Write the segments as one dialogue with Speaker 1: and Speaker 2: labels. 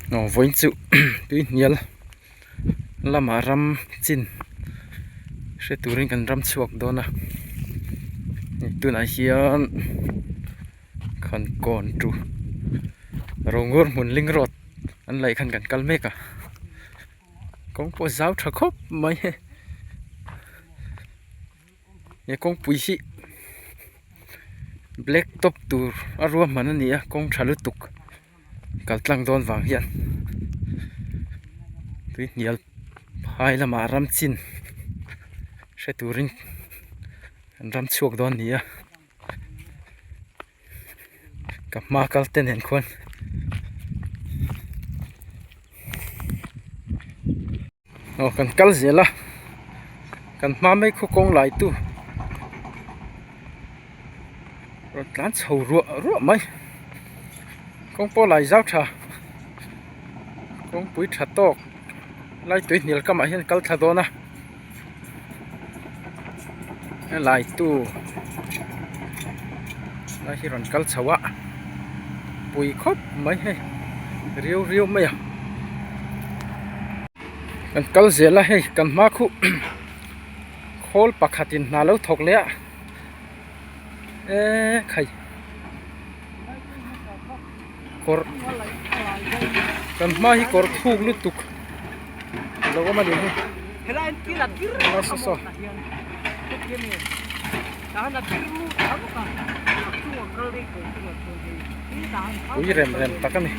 Speaker 1: Aw vawiin chu tui hnial lamah ram chin hre turin kan ram chhuak dawn a tunah hian khan kawn tu rongur hmun ling road an laih khan kan kal mek a kawng pawh zau tha khawp mai he he kawngpui hi black top tur a ruahman a ni a kawng tha lutuk kal tlang dawn vang hian tui hnial phai lamah ram chin hre turin an ram chhuak dawn a ni a ka hma kal te nen khuan. Aw kan kal zel a kan hma mai khaw kawng lai tu rawn tlan chho ruah ruah mai kawng pawh lai zau tha kawngpui tha tawk lai tui hnial kamah hian kal thla dawn a helai tu lai hi rawn kal chho a pui khawp mai hei riau riau mai a kan kal zel a hei kan hma khuh khawl pakhat in hna lo thawk leh a eee khai kawr kan hma hi kawr thuk lutuk a lo awm a ni hi helai saw saw. Ui rem rem tak a ni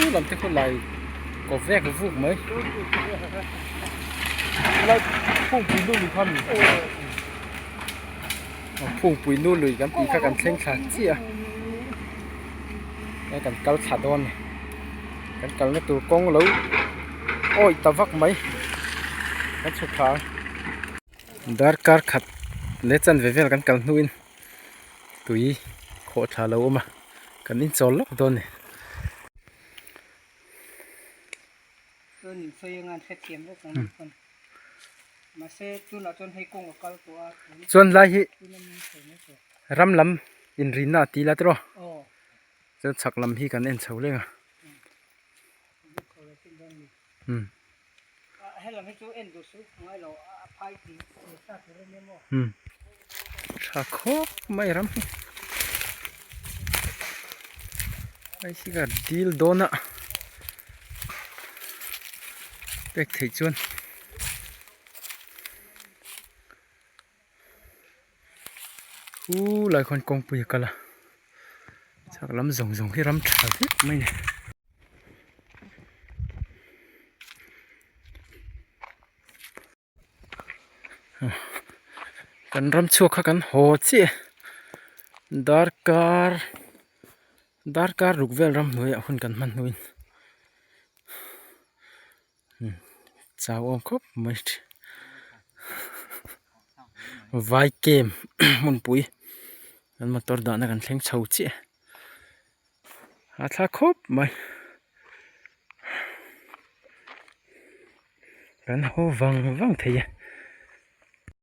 Speaker 1: u lam te khu lai kaw vek vuk mai helai phungpui nu lui kha mi phungpui nu lui kan tih kha kan thleng thla chiah a kan kal thla dawn a ni kan kalna tur kawng lo awih ta vak mai kan chhuk thla ang. Darkar khat leh chanve vel kan kal hnuin tui khawh tha lo awm a kan inchawl lawk dawn a ni. Chuan lai hi ram lam inrinna a ti la tiraw chuan chhak lam hi kan en chho leng a. Tha khawp mai ram hi hei hi ka dil dawn a pek theih chuan hu lai khawn kawngpui a kal a chhak lam zawng zawng hi ram tha vek mai a ni. Kan ram chhuak kha kan haw chiah a darkar darkar ruk vel ramhnuaiah hun kan hman hnuin chau awm khawp mai vai kem hmunpui an motor dahna kan thleng chho chiah a. A thla khawp mai kan haw vang vang thei a.